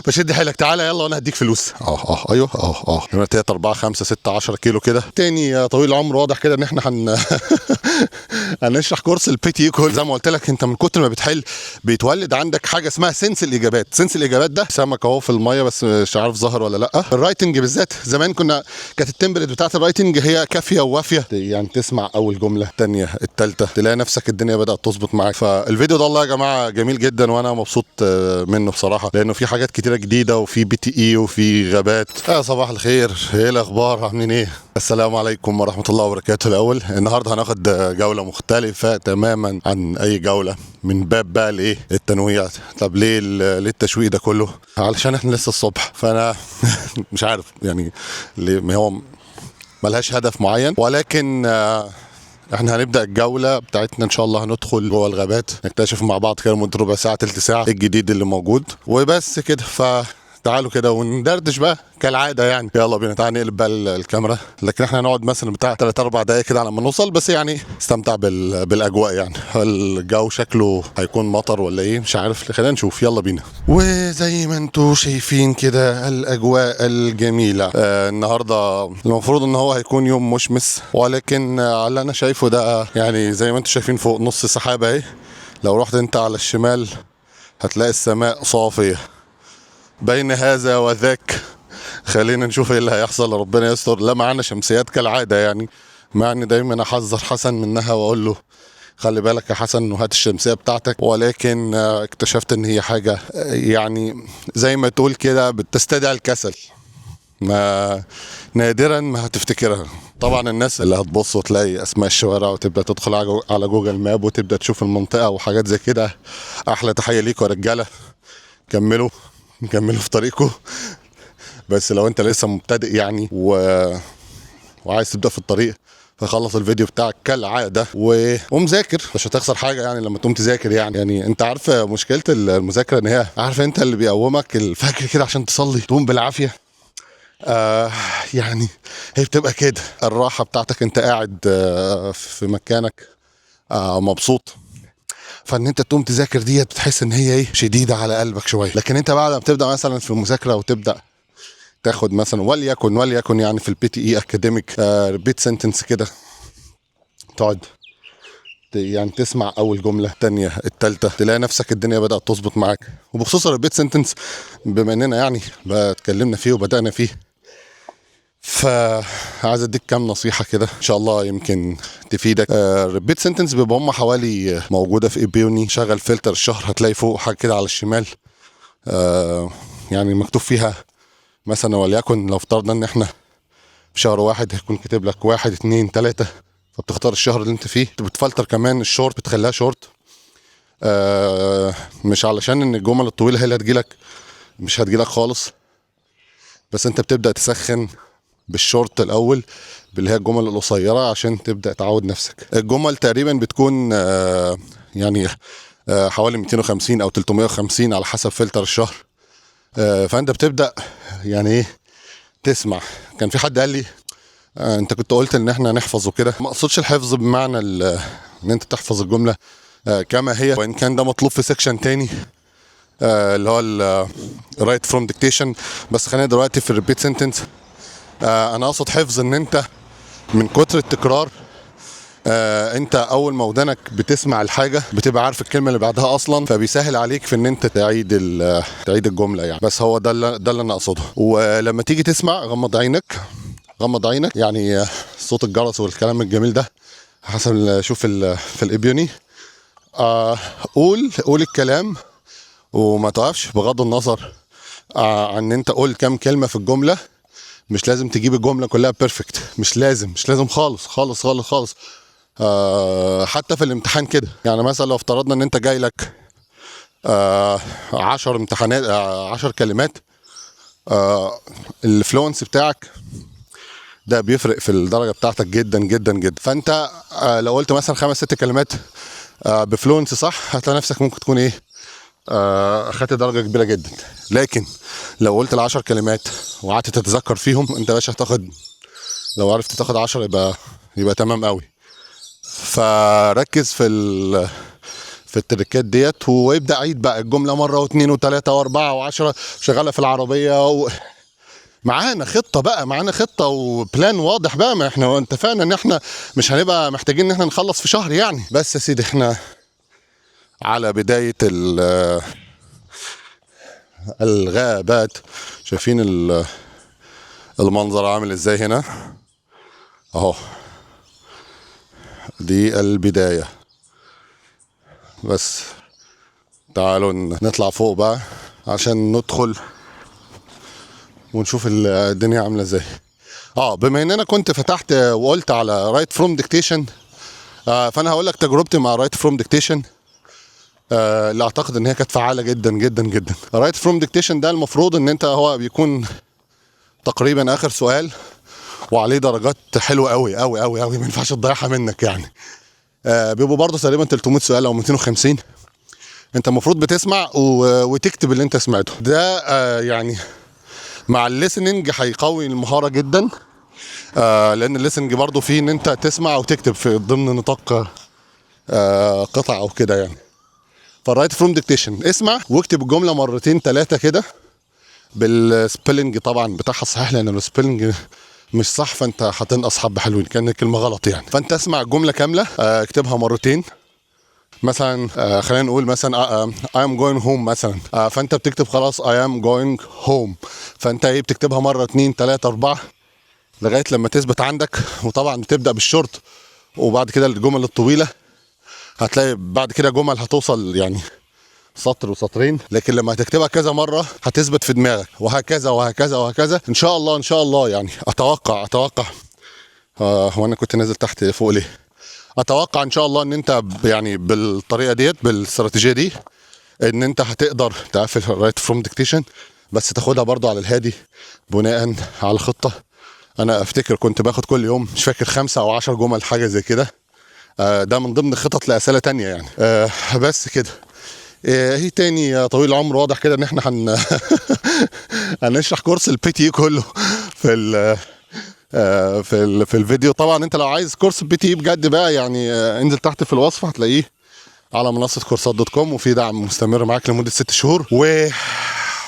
فشد حيلك، تعالى يلا وانا هديك فلوس. ايوه، 3 4 5 6 10 كيلو كده. تاني يا طويل العمر، واضح كده ان احنا هنشرح كورس ال PTE كله. زي ما قلت لك، انت من كتر ما بتحل بيتولد عندك حاجة اسمها sense الاجابات. sense الاجابات ده سمك اهو في الميه، بس مش عارف ظهر ولا لا. ال writing بالذات زمان كانت ال template بتاعت ال writing هي كافيه ووافيه، يعني تسمع اول جمله، الثانيه، الثالثه، تلاقي نفسك الدنيا بدات تظبط معاك. فالفيديو ده والله يا جماعة جميل جدا، وانا مبسوط منه بصراحه، لانه في حاجات كتيرة جديده، وفي PTE وفي غابات. صباح الخير، ايه الاخبار؟ عاملين ايه؟ السلام عليكم ورحمة الله وبركاته. الاول النهارده هناخد جولة مختلفة تماما عن اي جوله، من باب بقى الايه؟ التنويع. طب ليه التشويق ده كله؟ علشان احنا لسه الصبح، فانا مش عارف يعني ليه، ما هو ملهاش هدف معين، ولكن احنا هنبدا الجولة بتاعتنا ان شاء الله. هندخل جوه الغابات، نكتشف مع بعض كده لمدة ربع ساعه، تلت ساعه، إيه الجديد اللي موجود وبس كده. فتعالوا كده وندردش بقى كالعادة يعني. يلا بينا، تعالى نقلب بقى الكاميرا. لكن احنا هنقعد مثلا بتاع 3 4 دقايق كده على ما نوصل، بس يعني استمتع بالاجواء. يعني الجو شكله هيكون مطر ولا ايه؟ مش عارف، خلينا نشوف. يلا بينا. وزي ما انتم شايفين كده الاجواء الجميله. النهارده المفروض ان هو هيكون يوم مشمس، ولكن على اللي انا شايفه ده يعني زي ما انتم شايفين فوق نص سحابه اهي. لو رحت انت على الشمال هتلاقي السماء صافية. بين هذا وذاك خلينا نشوف ايه اللي هيحصل، ربنا يستر. لا معانا شمسيات كالعادة يعني، مع اني دايما احذر حسن منها واقول له خلي بالك يا حسن وهات الشمسية بتاعتك، ولكن اكتشفت ان هي حاجة يعني زي ما تقول كده بتستدعي الكسل، ما نادرا ما هتفتكرها. طبعا الناس اللي هتبص وتلاقي اسماء الشوارع وتبدا تدخل على Google Map وتبدا تشوف المنطقة وحاجات زي كده، احلى تحية ليكم يا رجاله، كملوا كملوا في طريقكم. بس لو انت لسه مبتدئ يعني وعايز تبدا في الطريق، فخلص الفيديو بتاعك كالعادة ومذاكر، مش هتخسر حاجة يعني لما تقوم تذاكر. يعني انت عارف مشكلة المذاكرة ان هي، عارف انت اللي بيقومك الفجر كده عشان تصلي تقوم بالعافيه، يعني هي بتبقى كده الراحة بتاعتك، انت قاعد في مكانك مبسوط، فان انت تقوم تذاكر ديت بتحس ان هي ايه شديدة على قلبك شويه. لكن انت بعد ما بتبدا مثلا في المذاكرة وتبدا تاخد مثلا وليكن يعني في ال PTE Academic repeat sentence كده، تقعد يعني تسمع اول جمله، الثانيه، الثالثه، تلاقي نفسك الدنيا بدات تظبط معاك. وبخصوص ال repeat sentence، بما اننا يعني اتكلمنا فيه وبدانا فيه، فعايز اديك كام نصيحة كده ان شاء الله يمكن تفيدك. repeat sentence بيبقى هم حوالي موجودة في ايبيوني. شغل فلتر الشهر، هتلاقي فوق حاجة كده على الشمال يعني مكتوب فيها مثلا، وليكن لو افترضنا ان احنا في شهر واحد، هيكون كاتب لك واحد، اتنين، تلاتة، فبتختار الشهر اللي انت فيه. بتفلتر كمان الشورت، بتخليها شورت، مش علشان ان الجمل الطويلة هي اللي هتجيلك، مش هتجيلك خالص، بس انت بتبدأ تسخن بالشورت الاول، باللي هي الجمل القصيرة، عشان تبدأ تعود نفسك. الجمل تقريبا بتكون يعني حوالي 250 او 350 على حسب فلتر الشهر. فانت بتبدأ يعني ايه تسمع. كان في حد قال لي انت كنت قلت ان احنا نحفظ وكده. ما اقصدش الحفظ بمعنى ان انت تحفظ الجملة كما هي، وان كان ده مطلوب في section تاني اللي هو ال write from dictation، بس خلينا دلوقتي في ال repeat sentence. انا اقصد حفظ ان انت من كتر التكرار انت اول ما ودانك بتسمع الحاجة بتبقى عارف الكلمة اللي بعدها اصلا، فبيسهل عليك في ان انت تعيد الجملة يعني. بس هو ده اللي انا اقصده. ولما تيجي تسمع غمض عينك، غمض عينك يعني صوت الجرس والكلام الجميل ده حسب شوف في الابيوني قول قول الكلام وما تقفش، بغض النظر عن ان انت قول كام كلمة في الجمله. مش لازم تجيب الجملة كلها perfect، مش لازم، مش لازم خالص خالص خالص خالص. حتى في الامتحان كده يعني، مثلا لو افترضنا ان انت جاي لك 10 امتحانات، 10 كلمات، ال fluency بتاعك ده بيفرق في الدرجة بتاعتك جدا جدا جدا. فانت لو قلت مثلا خمس ست كلمات ب fluency صح، هتلاقي نفسك ممكن تكون ايه اخدت درجه كبيرة جدا. لكن لو قلت العشر كلمات وقعدت تتذكر فيهم، انت يا باشا هتاخد، لو عرفت تاخد 10 يبقى تمام قوي. فركز في في التريكات ديت، ويبدا عيد بقى الجملة مرة واثنين وثلاثة واربعة وعشرة، شغالة في العربية معانا خطه بقى، معانا خطه و plan واضح بقى. ما احنا اتفقنا ان احنا مش هنبقى محتاجين ان احنا نخلص في شهر يعني. بس يا سيدي، احنا على بداية الغابات. شايفين المنظر عامل ازاي هنا اهو؟ دي البداية. بس تعالوا نطلع فوق بقى عشان ندخل ونشوف الدنيا عاملة ازاي. بما ان انا كنت فتحت وقلت على write from dictation، فانا هقول لك تجربتي مع write from dictation، اللي اعتقد ان هي كانت فعاله جدا جدا جدا. write from dictation ده المفروض ان انت هو بيكون تقريبا اخر سؤال وعليه درجات حلوة قوي قوي قوي قوي، ما ينفعش تضيعها منك يعني. بيبقوا برضه تقريبا 300 سؤال او 250. انت المفروض بتسمع وتكتب اللي انت سمعته ده. يعني مع ال listening هيقوي المهارة جدا، لان ال listening برضه فيه ان انت تسمع وتكتب في ضمن نطاق قطع او كده يعني. فال write from dictation، اسمع واكتب الجملة مرتين ثلاثة كده بال spelling طبعا بتاعها صحيح، لان ال spelling مش صح فانت هتنقص حبه حلوين كان الكلمة غلط يعني. فانت اسمع الجملة كامله، اكتبها مرتين. مثلا خلينا نقول مثلا I am going home مثلا، فانت بتكتب خلاص I am going home. فانت ايه؟ بتكتبها مرة، اتنين، تلاتة، اربعه، لغاية لما تثبت عندك. وطبعا بتبدا بالشورت وبعد كده الجمل الطويله. هتلاقي بعد كده جمل هتوصل يعني سطر وسطرين، لكن لما هتكتبها كذا مرة هتثبت في دماغك، وهكذا وهكذا وهكذا ان شاء الله، ان شاء الله. يعني اتوقع، هو انا كنت نازل تحت فوق ليه؟ اتوقع ان شاء الله ان انت يعني بالطريقة ديت، بالاستراتيجيه دي، ان انت هتقدر تقفل write from dictation، بس تاخدها برضو على الهادي بناء على الخطه. انا افتكر كنت باخد كل يوم، مش فاكر، 5 او 10 جمل، حاجة زي كده. ده من ضمن خطط لاسئلة تانية يعني. بس كده. ايه تاني يا طويل العمر؟ واضح كده ان احنا هنشرح كورس ال PTE كله في الفيديو. طبعا انت لو عايز كورس PTE بجد بقى يعني، انزل تحت في الوصف هتلاقيه على منصة كورسات dot com، وفي دعم مستمر معاك لمدة 6 شهور، و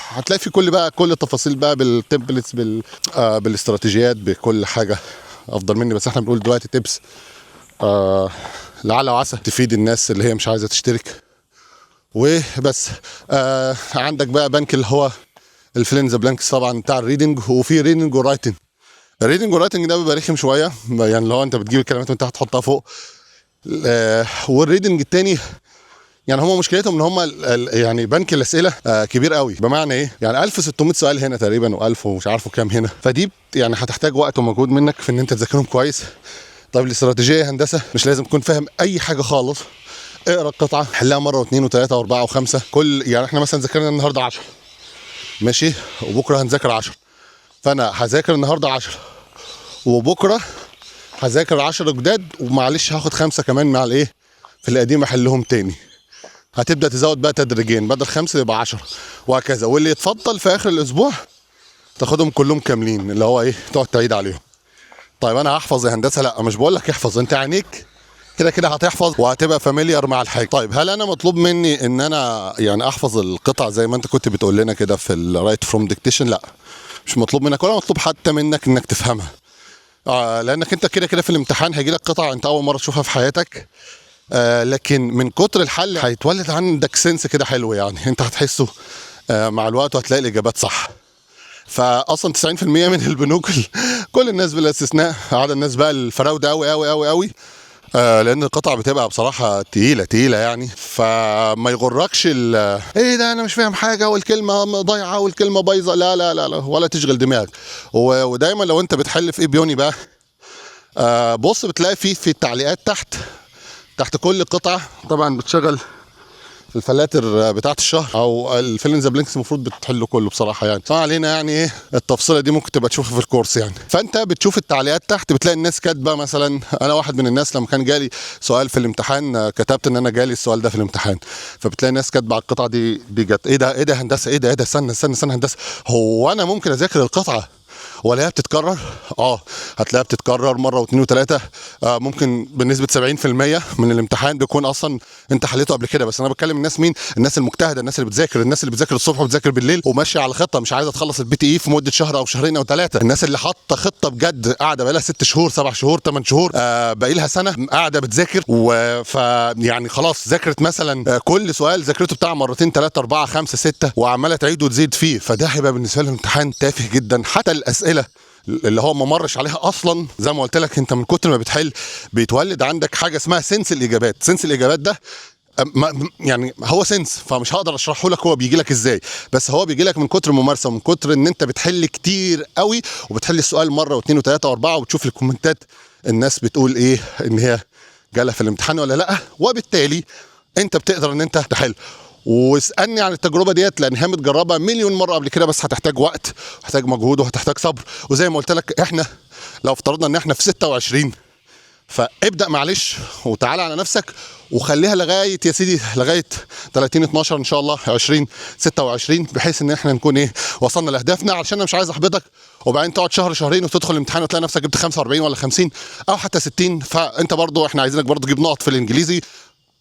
هتلاقي في كل بقى كل التفاصيل بقى بال templates، بالاستراتيجيات، بكل حاجة افضل مني. بس احنا بنقول دلوقتي tips لعل وعسى تفيد الناس اللي هي مش عايزه تشترك وبس. عندك بقى بنك اللي هو ال fill in the blanks طبعا بتاع ال reading، وفي reading و writing. ال reading وال writing ده بيبقى رخم شوية يعني، اللي هو انت بتجيب الكلمات من تحت تحطها فوق. وال reading التاني يعني هم مشكلتهم ان هم يعني بنك الاسئلة كبير قوي. بمعنى ايه؟ يعني 1600 سؤال هنا تقريبا و1000 ومش عارفه كام هنا، فدي يعني هتحتاج وقت ومجهود منك في ان انت تذاكرهم كويس. طيب الاستراتيجية يا هندسه؟ مش لازم تكون فاهم اي حاجة خالص. اقرا القطعه، حلها مرة واثنين وثلاثة واربعة وخمسه. كل يعني احنا مثلا ذاكرنا النهارده 10، ماشي؟ وبكره هنذاكر 10. فانا هذاكر النهارده 10 وبكره هذاكر 10 جداد، ومعلش هاخد خمسة كمان مع الايه في القديم احلهم تاني. هتبدا تزود بقى تدريجيا، بدل خمسة يبقى 10 وهكذا. واللي يتفضل في اخر الاسبوع تاخدهم كلهم كاملين، اللي هو ايه؟ تقعد تعيد عليهم. طيب انا هحفظ يا هندسه؟ لا، مش بقول لك احفظ، انت عينيك كده كده هتحفظ وهتبقى familiar مع الحاجه. طيب هل انا مطلوب مني ان انا يعني احفظ القطع زي ما انت كنت بتقول لنا كده في ال write from dictation؟ لا، مش مطلوب منك ولا مطلوب حتى منك انك تفهمها، لانك انت كده كده في الامتحان هيجي لك قطع انت اول مرة تشوفها في حياتك، لكن من كتر الحل هيتولد عندك sense كده حلو، يعني انت هتحسه مع الوقت وهتلاقي الاجابات صح. فاصلا 90% من البنوك، كل الناس بلا استثناء، عدا الناس بقى الفراوده قوي قوي قوي قوي، لان القطع بتبقى بصراحة تقيلة تقيلة يعني. فما يغركش ايه ده، انا مش فاهم حاجة والكلمة ضايعة والكلمة بايظه. لا لا لا لا، ولا تشغل دماغك. ودايما لو انت بتحل في ايبيوني بقى، بص بتلاقي في التعليقات تحت، تحت كل قطعه. طبعا بتشغل الفلاتر بتاعت الشهر او ال fill in the blanks، المفروض بتحله كله بصراحة يعني. طبعا علينا يعني ايه التفصيله دي، ممكن تبقى تشوفها في الكورس يعني. فانت بتشوف التعليقات تحت، بتلاقي الناس كاتبه. مثلا انا واحد من الناس لما كان جالي سؤال في الامتحان، كتبت ان انا جالي السؤال ده في الامتحان، فبتلاقي الناس كاتبه على القطعة دي. دي جت ايه ده؟ ايه ده هندسه؟ ايه ده؟ ايه ده؟ استنى استنى استنى هندسه، هو انا ممكن اذاكر القطعة ولا بتتكرر. هتلاقيها بتتكرر مرة واثنين وثلاثة، ممكن بنسبة 70% من الامتحان بيكون اصلا انت حليته قبل كده. بس انا بتكلم الناس مين؟ الناس المجتهده، الناس اللي بتذاكر، الناس اللي بتذاكر الصبح وبتذاكر بالليل وماشية على خطه، مش عايزه تخلص ال PTE في مده شهر او شهرين او ثلاثة. الناس اللي حاطه خطه بجد، قاعدة بقالها 6 شهور، 7 شهور، 8 شهور، باقي لها سنة قاعدة بتذاكر، ف يعني خلاص ذاكرت مثلا كل سؤال ذاكرته بتاع مرتين، ثلاثه، اربعه، خمسه، سته، وعماله تعيد وتزيد فيه. فده هيبقى بالنسبة لهم امتحان تافه جدا، حتى الاسئلة اللي هو ما مرش عليها اصلا. زي ما قلت لك، انت من كتر ما بتحل بيتولد عندك حاجة اسمها sense الاجابات. sense الاجابات ده يعني هو sense، فمش هقدر اشرحه لك هو بيجي لك ازاي، بس هو بيجي لك من كتر الممارسة ومن كتر ان انت بتحل كتير قوي، وبتحل السؤال مرة واثنين وثلاثة واربعه، وتشوف الكومنتات الناس بتقول ايه، ان هي جالها في الامتحان ولا لا، وبالتالي انت بتقدر ان انت تحل. واسالني عن التجربة ديت لان هي متجربه مليون مرة قبل كده، بس هتحتاج وقت وهتحتاج مجهود وهتحتاج صبر. وزي ما قلت لك، احنا لو افترضنا ان احنا في 26، فابدا معلش وتعالى على نفسك وخليها لغاية يا سيدي لغاية 30 12 ان شاء الله 2026، بحيث ان احنا نكون ايه وصلنا لاهدافنا، علشان انا مش عايز احبطك وبعدين تقعد شهر شهرين وتدخل الامتحان وتلاقي نفسك جبت 45 ولا 50 او حتى 60. فانت برضو احنا عايزينك برضو تجيب نقط في الانجليزي،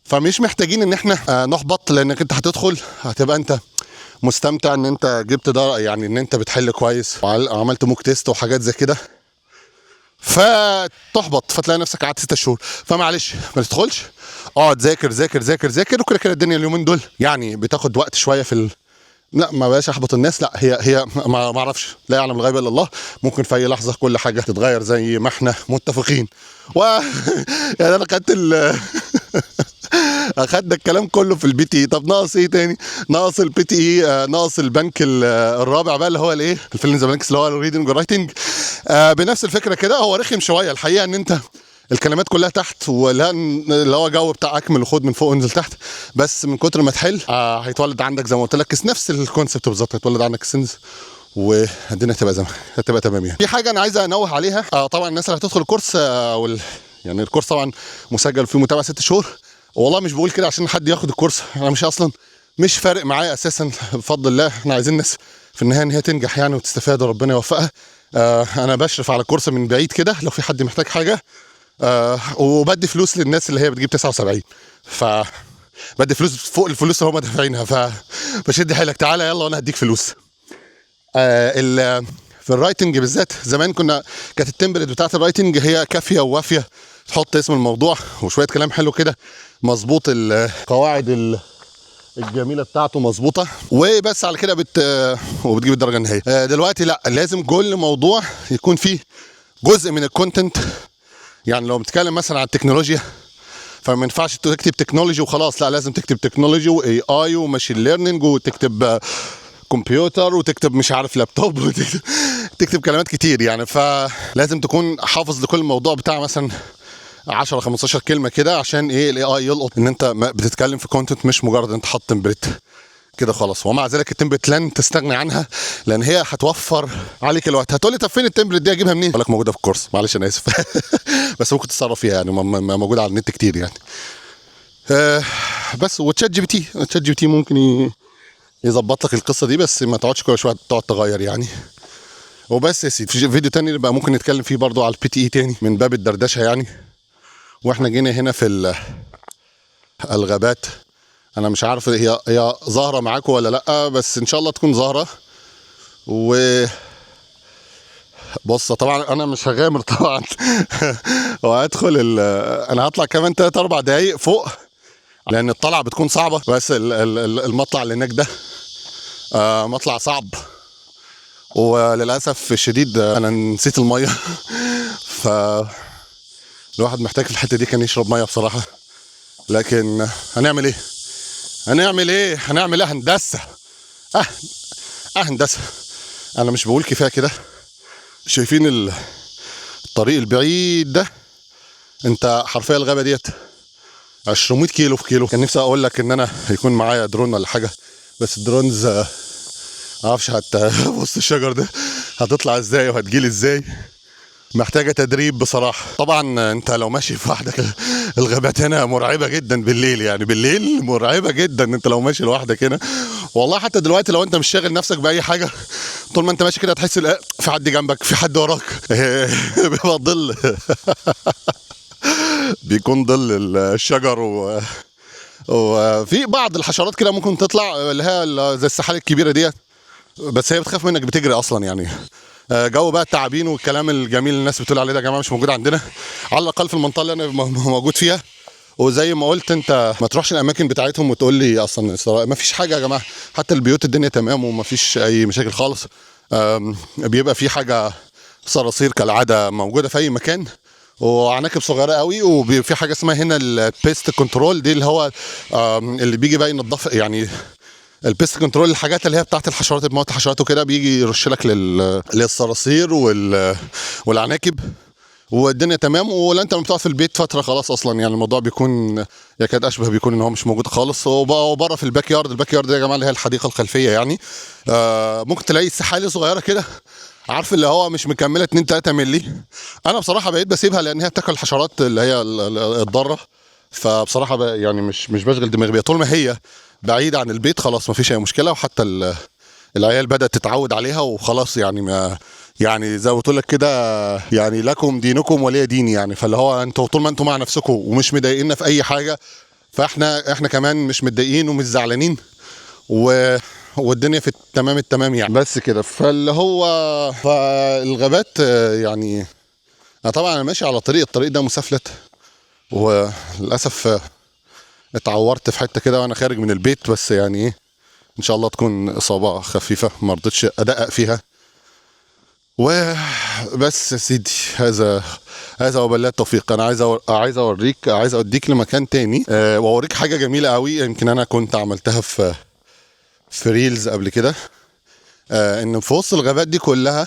فمش محتاجين ان احنا نحبط، لانك انت هتدخل هتبقى انت مستمتع ان انت جبت ده، يعني ان انت بتحل كويس وعملت mock test وحاجات زي كده، فتحبط فتلاقي نفسك قعدت 6 شهور. فمعلش ما تدخلش، اقعد ذاكر ذاكر ذاكر ذاكر، وكده كده الدنيا اليومين دول يعني بتاخد وقت شوية في لا ما بقاش احبط الناس، لا هي هي ما اعرفش، لا يعلم الغيب الا الله، ممكن في اي لحظة كل حاجة تتغير زي ما احنا متفقين. و يعني انا خدت اخدنا الكلام كله في ال PTE. طب ناقص ايه تاني؟ ناقص ال PTE، ناقص البنك الرابع بقى اللي هو الايه؟ ال fill in the blanks، اللي هو ال reading writing. بنفس الفكرة كده، هو رخم شوية الحقيقة ان انت الكلمات كلها تحت، ولا اللي هو جو بتاع اكمل وخد من فوق وانزل تحت. بس من كتر ما تحل هيتولد عندك زي ما قلت لك نفس ال concept بالظبط، هيتولد عندك sense والدنيا هتبقى زي هتبقى تمام. يعني في حاجة انا عايز انوه عليها، طبعا الناس اللي هتدخل الكورس يعني الكورس طبعا مسجل فيه متابعه 6 شهور. والله مش بقول كده عشان حد ياخد الكورس، انا مش اصلا مش فارق معايا اساسا، بفضل الله احنا عايزين الناس في النهاية ان هي تنجح يعني وتستفاد وربنا يوفقها. انا بشرف على الكورس من بعيد كده لو في حد محتاج حاجه، وبدي فلوس للناس اللي هي بتجيب 79، ف بدي فلوس فوق الفلوس اللي هم دافعينها، فشد حيلك، تعالى يلا وانا هديك فلوس. في ال writing بالذات، زمان كانت ال template بتاعت ال writing هي كافيه ووافيه، تحط اسم الموضوع وشوية كلام حلو كده مظبوط، القواعد الجميلة بتاعته مظبوطه، وبس على كده وبتجيب الدرجة النهائيه. دلوقتي لا، لازم كل موضوع يكون فيه جزء من ال content. يعني لو بتتكلم مثلا عن التكنولوجيا، فما ينفعش تكتب technology وخلاص، لا، لازم تكتب technology و AI و machine learning وتكتب كمبيوتر وتكتب مش عارف لابتوب وتكتب كلمات كتير يعني. فلازم تكون حافظ لكل موضوع بتاع مثلا 10 15 كلمة كده، عشان ايه؟ ال AI يلقط ان انت بتتكلم في content، مش مجرد انت حاطط template كده خلاص. ومع ذلك ال template لن تستغني عنها، لان هي هتوفر عليك الوقت. هتقولي طب فين ال template دي، اجيبها منين؟ اقول لك موجودة في الكورس، معلش انا اسف، بس ممكن تتصرف فيها يعني، موجودة على النت كتير يعني. بس وتشات جي بي تي، تشات جي بي تي ممكن يظبط لك القصة دي، بس ما تقعدش كل شوية تقعد تغير يعني. وبس يا سيدي، في فيديو تاني بقى ممكن نتكلم فيه برضو على ال PTE تاني من باب الدردشة يعني. واحنا جينا هنا في الغابات، انا مش عارف هي هي ظاهره معاكم ولا لا، بس ان شاء الله تكون ظاهره. و بص طبعا انا مش هغامر طبعا وهدخل انا هطلع كمان 3 4 دقايق فوق، لان الطلعة بتكون صعبه، بس المطلع اللي هناك ده مطلع صعب، وللاسف الشديد انا نسيت المية، ف الواحد محتاج في الحتة دي كان يشرب مية بصراحه. لكن هنعمل ايه؟ هنعمل ايه؟ هنعمل ايه؟ هندسة هندسه. انا مش بقول كفاية كده؟ شايفين الطريق البعيد ده؟ انت حرفيا الغابة ديت 200 كيلو في كيلو. كان نفسي اقول لك ان انا يكون معايا درون ولا حاجه، بس ال drones معرفش وسط الشجر ده هتطلع ازاي وهتجيلي ازاي، محتاجه تدريب بصراحة. طبعا انت لو ماشي في وحدك، الغابات هنا مرعبة جدا بالليل، يعني بالليل مرعبة جدا انت لو ماشي لوحدك هنا. والله حتى دلوقتي لو انت مش شاغل نفسك باي حاجة، طول ما انت ماشي كده هتحس في حد جنبك، في حد وراك. بيبقى ظل، بيكون ظل الشجر وفي بعض الحشرات كده ممكن تطلع اللي هي زي السحالي الكبيرة ديت، بس هي بتخاف منك بتجري اصلا يعني. جو بقى التعابين والكلام الجميل اللي الناس بتقول عليه ده يا جماعة مش موجود عندنا، على الاقل في المنطقة اللي انا موجود فيها. وزي ما قلت انت ما تروحش الاماكن بتاعتهم وتقول لي اصلا ما فيش حاجة يا جماعة، حتى البيوت الدنيا تمام وما فيش اي مشاكل خالص. بيبقى في حاجة صراصير كالعادة موجودة في اي مكان، وعناكب صغيرة قوي، وفي حاجة اسمها هنا ال pest control دي اللي هو اللي بيجي بقى ينظف يعني ال pest control، الحاجات اللي هي بتاعت الحشرات اللي بتموت الحشرات وكده، بيجي يرش لك للصراصير والعناكب والدنيا تمام. ولا انت لما بتقعد في البيت فترة خلاص اصلا يعني الموضوع بيكون يكاد اشبه بيكون ان هو مش موجود خالص. وبره في ال backyard، ال backyard ده يا جماعة اللي هي الحديقة الخلفية يعني، ممكن تلاقي سحالي صغيرة كده، عارف اللي هو مش مكملة 2 3 مللي. انا بصراحة بقيت بسيبها لان هي بتاكل الحشرات اللي هي الضارة، فبصراحة يعني مش بشغل دماغي بيها طول ما هي بعيدة عن البيت، خلاص ما فيش اي مشكلة. وحتى العيال بدات تتعود عليها وخلاص يعني، ما يعني زي ما قلت لك كده يعني لكم دينكم ولي ديني يعني، فاللي هو انتوا طول ما انتوا مع نفسكم ومش مضايقيننا في اي حاجة، فاحنا كمان مش متضايقين ومش زعلانين والدنيا في التمام التمام يعني. بس كده. فاللي هو فالغابات يعني انا طبعا انا ماشي على طريق، الطريق ده مسافلت، وللاسف اتعورت في حتة كده وانا خارج من البيت، بس يعني ايه ان شاء الله تكون اصابه خفيفة ما رضيتش ادقق فيها. وبس يا سيدي، هذا وبالله التوفيق. انا عايز اوريك، عايز اوديك لمكان تاني، واوريك حاجة جميلة قوي يمكن انا كنت عملتها في reels قبل كده، ان في وسط الغابات دي كلها،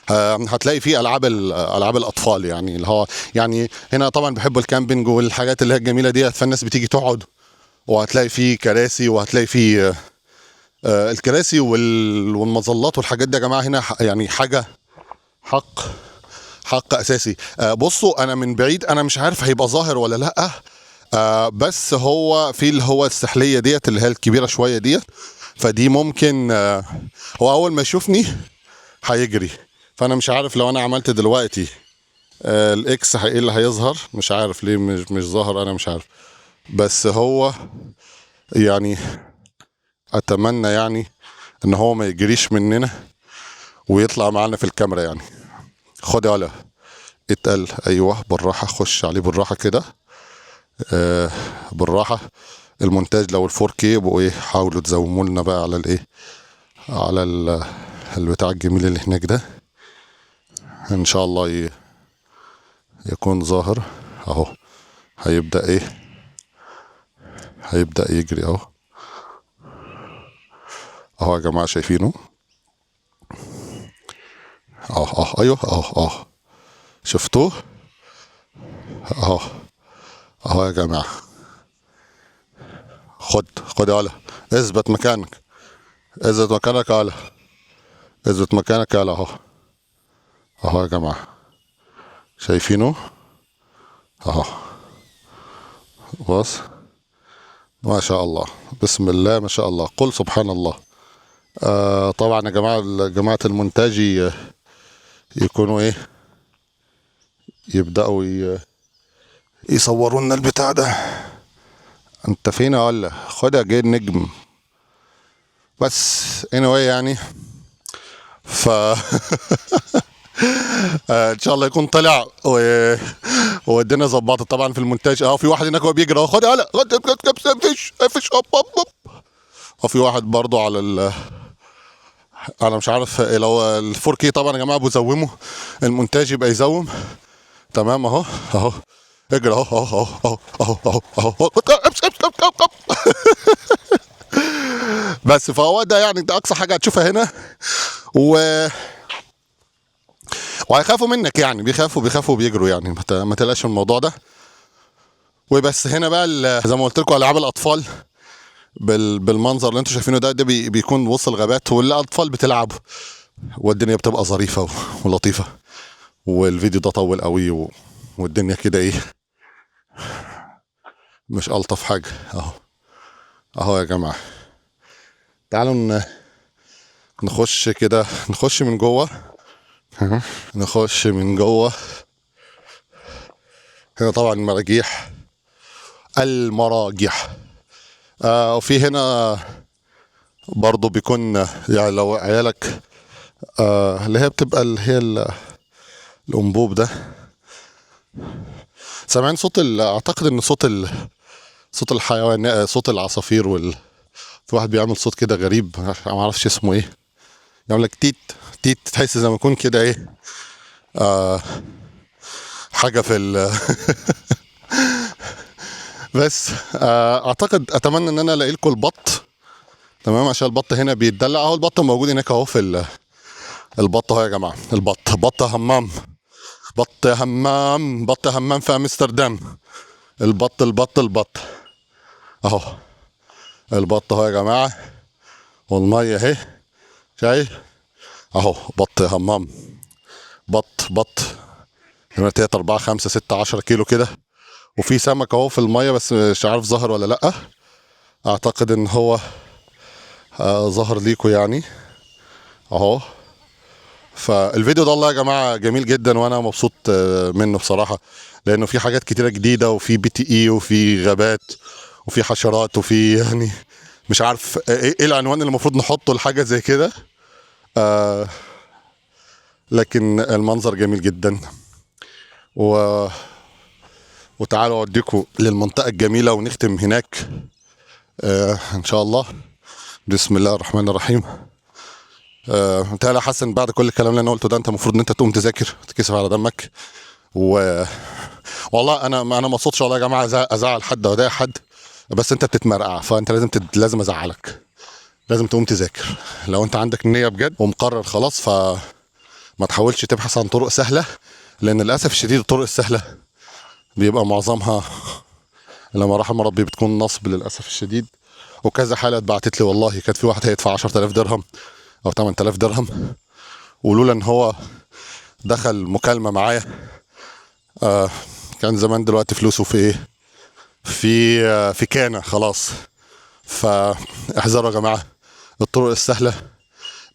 هتلاقي فيه العاب الاطفال يعني، اللي هو يعني هنا طبعا بيحبوا ال camping والحاجات اللي هي الجميلة دي، فالناس بتيجي تقعد، وهتلاقي فيه كراسي، وهتلاقي فيه الكراسي والمظلات والحاجات دي يا جماعة هنا يعني حاجة حق اساسي. بصوا انا من بعيد انا مش عارف هيبقى ظاهر ولا لا، بس هو في اللي هو السحليه ديت اللي هي الكبيرة شوية ديت، فدي ممكن، هو اول ما يشوفني هيجري، فانا مش عارف لو انا عملت دلوقتي، ال X ايه اللي هيظهر، مش عارف ليه مش ظاهر، انا مش عارف، بس هو يعني اتمنى يعني ان هو ما يجريش مننا ويطلع معانا في الكاميرا يعني. خد يا ولا اتقل، ايوه بالراحة، خش عليه بالراحة كده، بالراحة. المونتاج لو الفور كي يبقوا ايه، حاولوا تزوموا لنا بقى على الايه، على البتاع الجميل اللي هناك ده، ان شاء الله يكون ظاهر اهو. هيبدا ايه، هيبدا يجري اهو، اهو يا جماعة شايفينه، ايوه، شفتوه اهو، اهو يا جماعة. خد يا ولا، اثبت مكانك، اثبت مكانك يا ولا، اثبت مكانك يا ولا، اهو، اهو يا جماعة شايفينه اهو، بص ما شاء الله، بسم الله ما شاء الله، قل سبحان الله. طبعا يا جماعة، جماعة المونتاج يكونوا ايه، يبدأوا يصوروا لنا البتاع ده. انت فين يا ولا؟ خد يا جاي النجم. بس anyway يعني ف ان شاء الله يكون طلع والدنيا ظبطت. طبعا في المونتاج اهو في واحد هناك هو بيجري اهو، خد يا ولا، خد، خد، خد، خد، افش، افش، هوب، هوب، هوب. وفي واحد برضو على ال، انا مش عارف لو ال four K طبعا يا جماعة بزومه، المونتاج يبقى يزوم تمام. اهو، اهو اجري اهو، اهو، اهو، اهو، اهو، اهو، اهو. بس فهو ده يعني ده اقصى حاجة هتشوفها هنا، وهيخافوا منك يعني، بيخافوا وبيجروا يعني، ما تقلقش من الموضوع ده. وبس هنا بقى زي ما قلت لكم العاب الاطفال بالمنظر اللي انتم شايفينه ده، ده بيكون وسط الغابات والاطفال بتلعب والدنيا بتبقى ظريفة ولطيفة. والفيديو ده طول قوي والدنيا كده ايه مش الطف حاجة. اهو، اهو يا جماعة. تعالوا نخش كده، نخش من جوه، نخش من جوه. هنا طبعا المراجيح، المراجيح. وفي هنا برضو بيكون يعني لو عيالك اللي هي بتبقى اللي هي الانبوب ده. سامعين صوت اعتقد ان صوت صوت الحيوان، صوت العصافير في واحد بيعمل صوت كده غريب، ما اعرفش اسمه ايه، يعمل لك تيت تيت، تحس زي ما يكون كده ايه، حاجة في بس اعتقد اتمنى ان انا الاقي لكم البط. تمام، عشان البط هنا بيتدلع اهو، البط موجود هناك اهو في البط اهو يا جماعة، البط، بط همام، بط همام، بط همام في امستردام. البط، البط، البط اهو، البط اهو يا جماعة، والمية اهي، شايف اهو، بط همام، بط، بط 3 4 5 6 10 كيلو كده. وفي سمك اهو في المية، بس مش عارف ظهر ولا لأ، اعتقد ان هو ظهر ليكو يعني اهو. فالفيديو ده والله يا جماعة جميل جدا، وانا مبسوط منه بصراحة، لانه في حاجات كتيرة جديدة، وفي BTE، وفي غابات، وفي حشرات، وفي يعني مش عارف ايه العنوان اللي المفروض نحطه لحاجة زي كده، لكن المنظر جميل جدا. وتعالوا اوديكم للمنطقة الجميلة ونختم هناك ان شاء الله. بسم الله الرحمن الرحيم. انت يا حسن بعد كل الكلام اللي انا قلته ده، انت المفروض ان انت تقوم تذاكر، تكسف على دمك. والله انا ما اقصدش والله يا جماعة ازعل حد او اضايق حد، بس انت بتتمرقع، فانت لازم ازعلك، لازم تقوم تذاكر لو انت عندك نيه بجد ومقرر خلاص. فما تحاولش تبحث عن طرق سهلة، لان للاسف الشديد الطرق السهلة بيبقى معظمها لما رحم ربي بتكون نصب للاسف الشديد. وكذا حاله اتبعتت لي والله، كانت في واحد هيدفع 10000 درهم او 8000 درهم، ولولا ان هو دخل مكالمة معايا كان زمان دلوقتي فلوسه في ايه، في كانه خلاص. فاحذروا يا جماعة، الطرق السهلة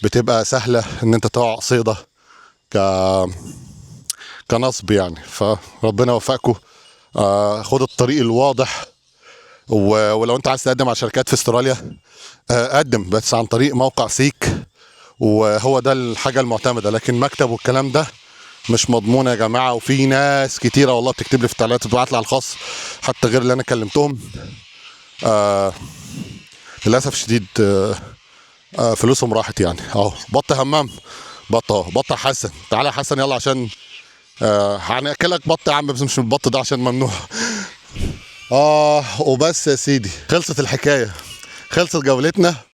بتبقى سهلة ان انت تقع صيده كنصب يعني. فربنا يوفقكم، خد الطريق الواضح. ولو انت عايز تقدم على شركات في استراليا، قدم بس عن طريق موقع سيك، وهو ده الحاجة المعتمدة، لكن مكتب والكلام ده مش مضمون يا جماعة. وفي ناس كتيرة والله بتكتب لي في التعليقات وبتبعت لي على الخاص حتى غير اللي انا كلمتهم، للأسف الشديد، فلوسهم راحت يعني. اهو بط همام، بط اهو، بط حسن، تعالى يا حسن يلا عشان هناكلك بط يا عم، بس مش البط ده عشان ممنوع. وبس يا سيدي، خلصت الحكاية، خلصت جولتنا.